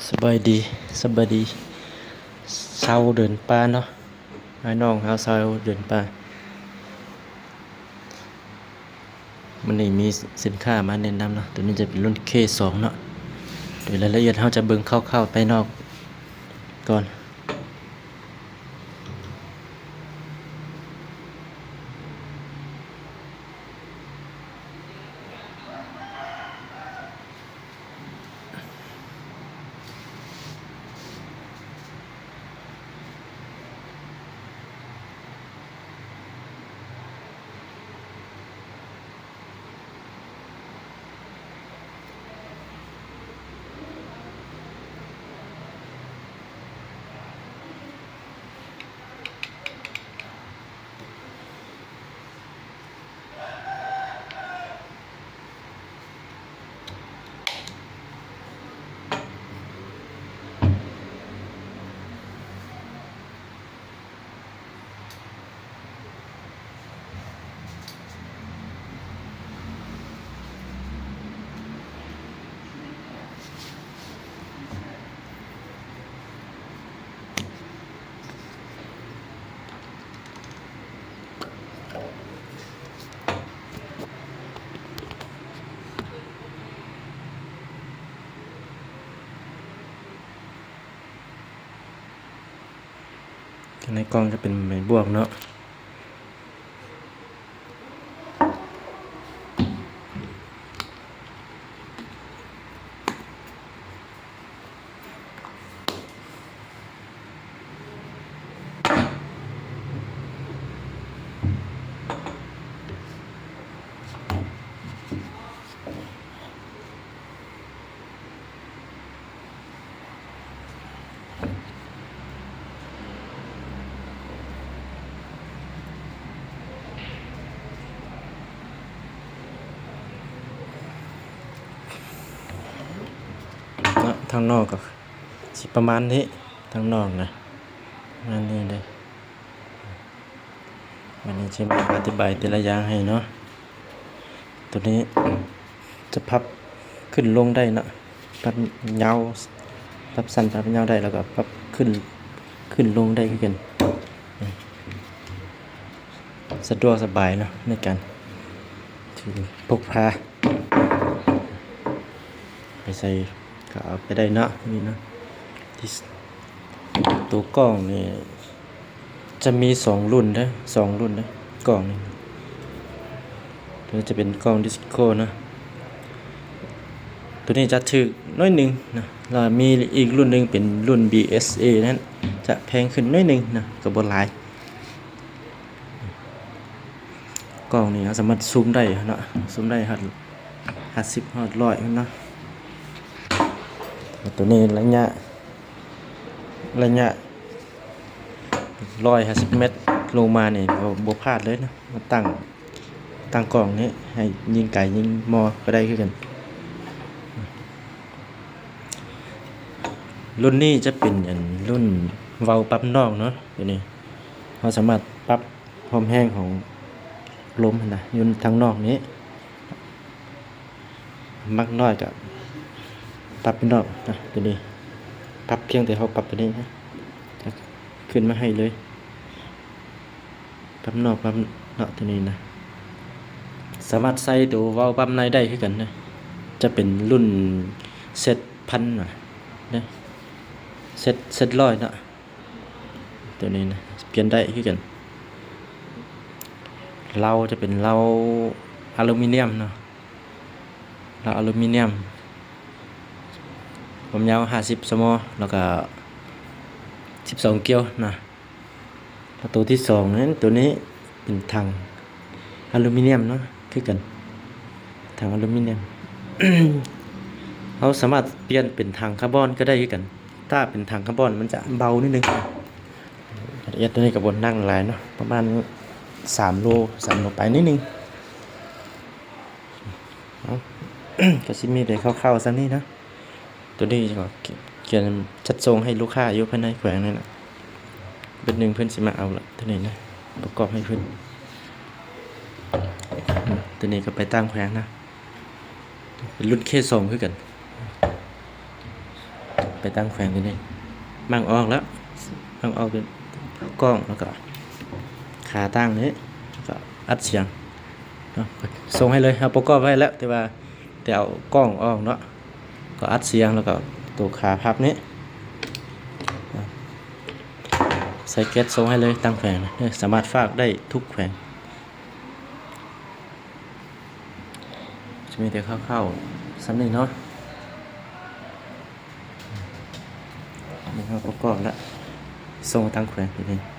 ສະບາຍດີ ສະບາຍດີ ຊາວເດີນປ່າເນາະ ອ້າຍນ້ອງເຮົາຊາວເດີນປ່າ. ມື້ນີ້ມີສິນຄ້າມາແນະນຳເນາະ. ໂຕນີ້ຈະເປັນລຸ້ນເຄສອງເນາະ. ໂດຍລາຍລະອຽດເຮົາຈະເບິ່ງຄ່າວໆພາຍນອກກ່ອນ. ໃນກ່ອງຈະເປັນໃບບວກເນາະ. ເນາະ ທາງນອກກໍຊິປະມານນີ້ ທາງນອກນະ ປະມານນີ້ເດ້. ບາດນີ້ຈະມາອະທິບາຍແຕ່ລະຢ່າງໃຫ້ເນາະ. ໂຕນີ້ຈະພັບຂຶ້ນລົງໄດ້ເນາະ ພັບຍາວ ພັບສັ້ນ ພັບຍາວໄດ້ ແລ້ວກໍພັບຂຶ້ນ ຂຶ້ນລົງໄດ້ຄືກັນ. ສະດວກສະບາຍເນາະ ໃນການຖືພົກພາ ໄປໃສກໍເອົາໄປໄດ້ເນາະ ນີ້ເນາະ. ໂຕກ່ອງນີ້ຈະມີສອງລຸ້ນເດີ ສອງລຸ້ນເດີ ກ່ອງນີ້. ໂຕນີ້ຈະເປັນກ່ອງດິສໂກ້ເນາະ. ໂຕນີ້ຈະຖືກໜ້ອຍໜຶ່ງເນາະ ແລ້ວມີອີກລຸ້ນໜຶ່ງເປັນລຸ້ນບີເອສເອນັ້ນ ຈະແພງຂຶ້ນໜ້ອຍໜຶ່ງເນາະ ກໍບໍ່ຫຼາຍ. ກ່ອງນີ້ເຮົາສາມາດຊູມໄດ້ເນາະ ຊູມໄດ້ຮອດຫ້າສິບ ຮອດຮ້ອຍພຸ້ນເນາະ. ໂຕນີ້ໄລຍະ ໄລຍະຮ້ອຍຫ້າສິບແມັດລົງມານີ້ ບໍ່ ບໍ່ພາດເລີຍເນາະ. ມາຕັ້ງ ຕັ້ງກ່ອງນີ້ໃຫ້ຍິງໄກຍິງມໍ່ກໍໄດ້ຄືກັນ. ລຸ້ນນີ້ຈະເປັນ ອັນ ລຸ້ນເວົ້າປັບນອກເນາະ. ໂຕນີ້ເຮົາສາມາດປັບຄວາມແຮງຂອງລົມຫັ້ນນະ ຢູ່ທາງນອກນີ້ ມັກນ້ອຍກໍປັບຢູ່ນອກນະ. ໂຕນີ້ປັບ ພຽງແຕ່ເຮົາປັບໂຕນີ້ນະ ຈະຂຶ້ນມາໃຫ້ເລີຍ ປັບນອກ ປັບເນາະ. ໂຕນີ້ນະ ສາມາດໃສ່ໂຕເວົ້າປັບໃນໄດ້ຄືກັນນະ. ຈະເປັນລຸ້ນເຊັດພັນນະ ເຊັດ ເຊັດຮ້ອຍເນາະ. ໂຕນີ້ນະ ປ່ຽນໄດ້ຄືກັນ. ເລົາຈະເປັນເລົາອາລູມີນຽມເນາະ ເລົາອາລູມີນຽມ ຄວາມຍາວຫ້າສິບສະໝໍ ແລ້ວກະສິບສອງກຽວນະ. ແລ້ວໂຕທີສອງນັ້ນ ໂຕນີ້ເປັນຖັງອາລູມີນຽມເນາະ ຄືກັນ ຖັງອາລູມີນຽມ. ເຮົາສາມາດປ່ຽນເປັນຖັງຄາບອນກໍໄດ້ຄືກັນ. ຖ້າເປັນຖັງຄາບອນມັນຈະເບົານິດໜຶ່ງ. ລະອຽດໂຕນີ້ກໍບໍ່ໜັກຫຼາຍເນາະ ປະມານສາມໂລ ສາມໂລປາຍນິດໜຶ່ງ. ເອົາ ກໍຊິມີແຕ່ຄ່າວໆສ່ຳນີ້ເນາະ. ໂຕນີ້ກໍກຽມຈັດສົ່ງໃຫ້ລູກຄ້າຢູ່ພາຍໃນແຂວງນີ້ແຫຼະ. ເບິດໜຶ່ງເພິ່ນຊິມາເອົາລະ ໂຕນີ້ນະ ປະກອບໃຫ້ເພິ່ນ. ໂຕນີ້ກໍໄປຕ່າງແຂວງນະ. ເປັນລຸ້ນເຄສອງຄືກັນ. ໄປຕັ້ງແຂວງຢູ່ນີ້ ໝັ້ງອອກແລ້ວ ໝັ້ງອອກເປັນກ້ອງ ແລ້ວກໍຂາຕັ້ງນີ້ ແລ້ວກໍອັດສຽງເນາະ ສົ່ງໃຫ້ເລີຍ. ເຮົາປະກອບໄວ້ແລ້ວ ແຕ່ວ່າແຕ່ເອົາກ້ອງອອກເນາະ ກໍອັດສຽງ ແລ້ວກໍໂຕຂາພັບນີ້ ໃສ່ແກັດສົ່ງໃຫ້ເລີຍ ຕັ້ງແຂວງເດີ ສາມາດຝາກໄດ້ທຸກແຂວງ. ຈະມີແຕ່ຄ່າວໆ ສ່ຳນີ້ເນາະ ນີ້ເຮົາປະກອບແລ້ວ ສົ່ງຕັ້ງແຂວງເລີຍ.